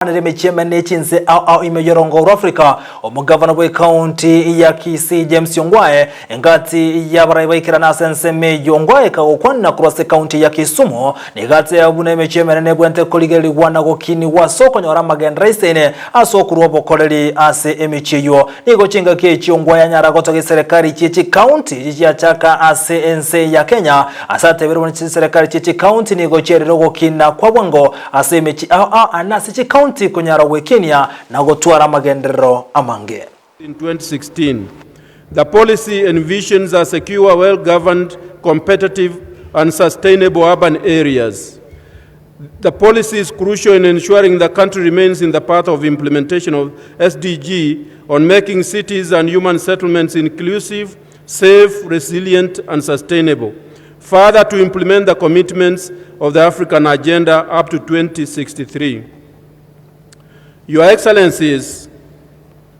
Nere emechie emenene ye chinse ao ao ime y'orongo rwa Africa, omogavana bw'ecounty ya Kisii James Ongwae, engati y'abarai baikerana ase ensemo eyio. Ongwae kagokwanera korwa ase ecounty ya Kisumu, nigo ateba buna emechie emenene ebwenerete korigererigwa na gokinigwa ase okonyora amagenderero aisaine ase okorua obokoreri ase emechie eyio. Nigo chingaki echi Ongwae anyara gotogia eserekari chie chicounty echi chiachaka ase ense ya Kenya ase atebire buna chiserekari chie chicounty nigo chiarire ogokina kwa bwango Ase emechie ao ao ane ase chikaunti konyara gwekenia na gotwara amagenderero amange. In 2016. The policy envisions a secure, well-governed, competitive and sustainable urban areas. The policy is crucial in ensuring the country remains in the path of implementation of SDG on making cities and human settlements inclusive, safe, resilient and sustainable. Further to implement the commitments of the African Agenda up to 2063. Your Excellencies,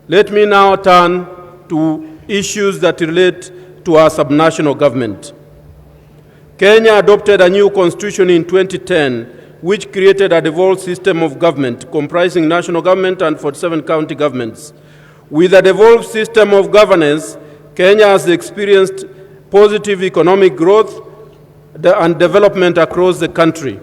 let me now turn to issues that relate to our subnational government. Kenya adopted a new constitution in 2010 which created a devolved system of government comprising national government and 47 county governments. With a devolved system of governance, Kenya has experienced positive economic growth and development across the country.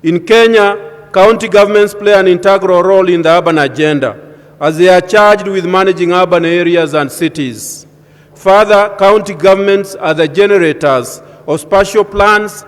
In Kenya, county governments play an integral role in the urban agenda as they are charged with managing urban areas and cities. Further, county governments are the generators of spatial plans